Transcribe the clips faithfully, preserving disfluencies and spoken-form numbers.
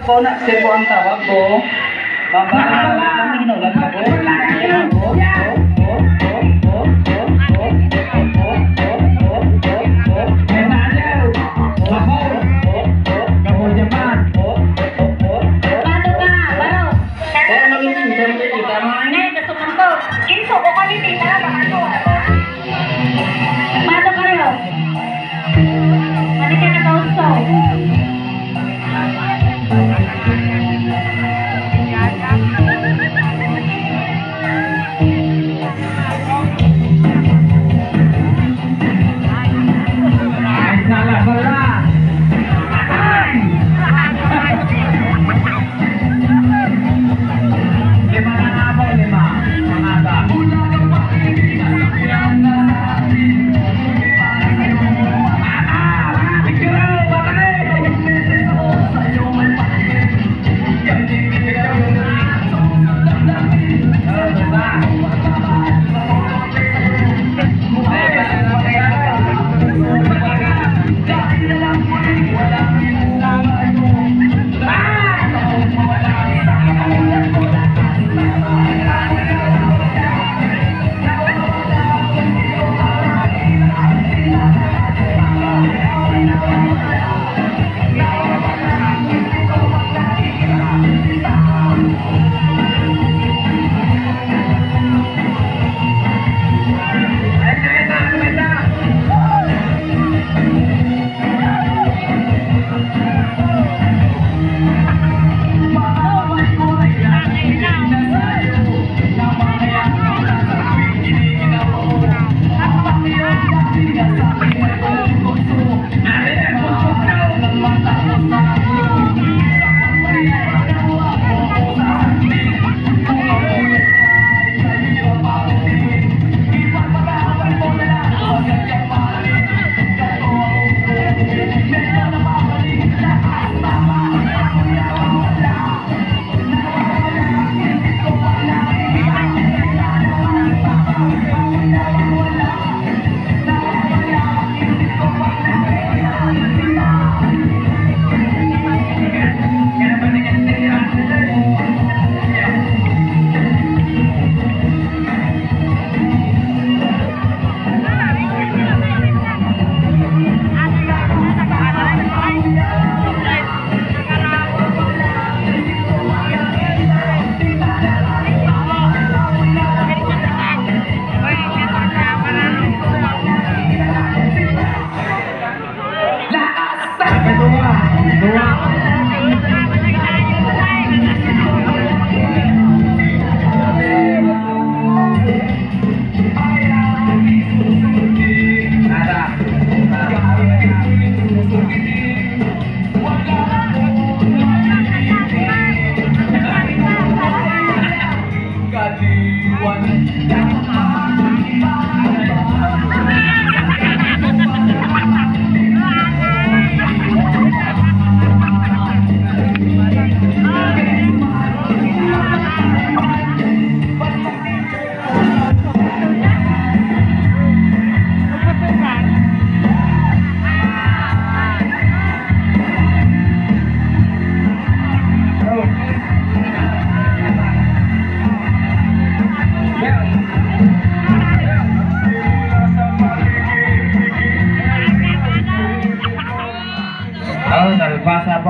Ko na, sir, ko ang tawag ko. Baba. Baba. Ang inulat ako. Paano ka? Baro. Kaya maging income ko kita, mga. Nay, gusto mo to? Kinso ko kami, tita. Baka to. Paano kayo? Ano ka na kausto?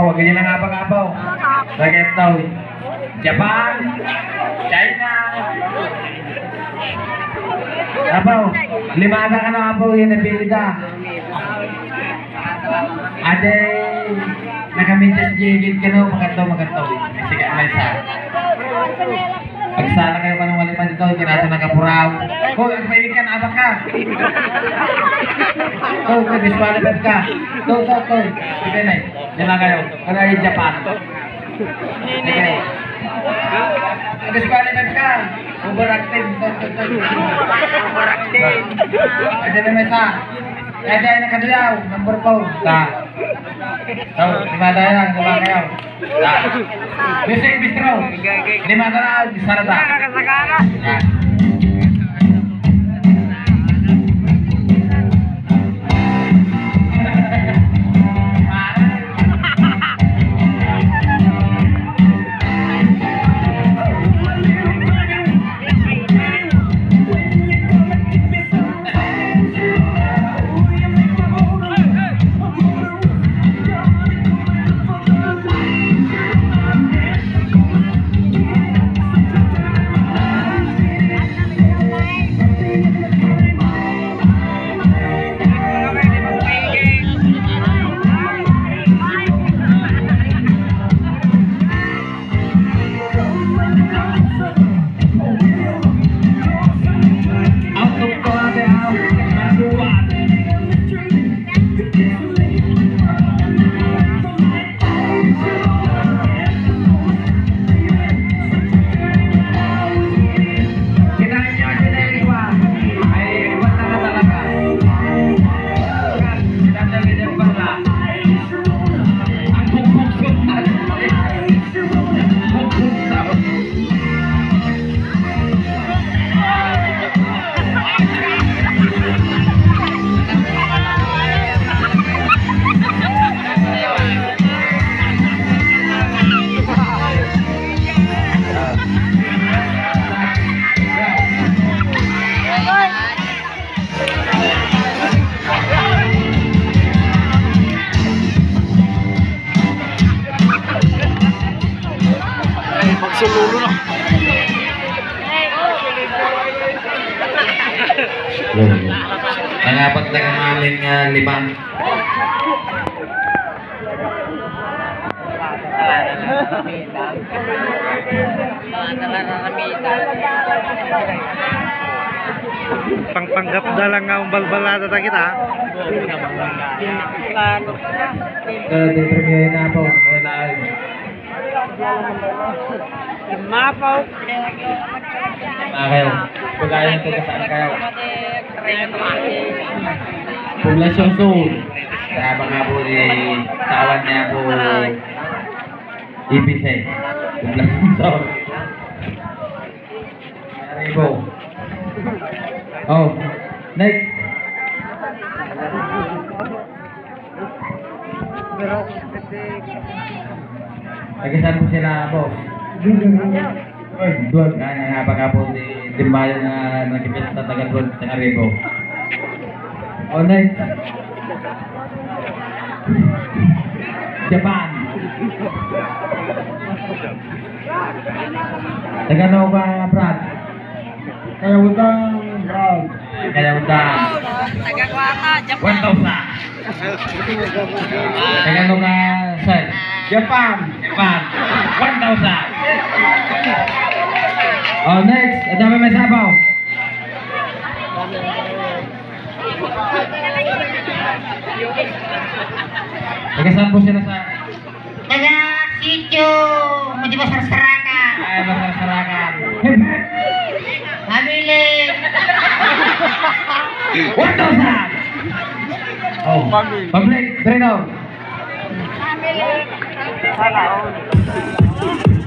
Pagkanya na nga pag-apaw. Lagay ito. Japan, China. Apaw, limada ka na, apaw, yun, napili ka. Ade, nakamitas di igid ka, no? Magadto, magadto. Sige, may isa. Agsala kayo kanang walima dito, hindi natin nakapuraw. Hoy, ang painikan, abak ka. Hoy, ka, disqualified ka. Hoy, hoy, hoy. Sige na, lima kayo. Kaya yung Japan. Sige. Disqualified ka. Overacting. Overacting. Pwede na may isa. Kaya dahil nakaduyaw, number four. Ta. Tau, lima tayo lang, lima kayo. Ta. Music bistro. Lima ka na, sarata. Ta. Ay, magsulolo na. Nangapat na kang amin nga lima. Pangpanggap da lang nga umbalbalada ta kita. Eh, di premio na po. Kailangan. Mapaw. Mga kayo. Pagkain ito, saan kayo? Poblacion Sur. Kaya baka po ni tawan niya po ibig eh. Poblacion Sur. Arribo. Oh, next. Taga saan po sila, boss? Duwag. Duwag. Ah, nga, nga, baka po di, di ba yung, ah, nagkipit sa taga Duwag, sa Arribo? Oh, next. Japan. Taga ano ka, Brad? Kayawutan, Brad. Kayawutan. Taga Kuwata, Japan. One thousand. Taga ano ka, sir? Japan. Japan. One thousand. Oh, next. Ang dami may sabaw. Taga saan po sila sa Taga sitio, medyo masarsarakan. Ay, masarsarakan. Hep, hep. Family. One thousand. Oh, public, Breno. Sana all.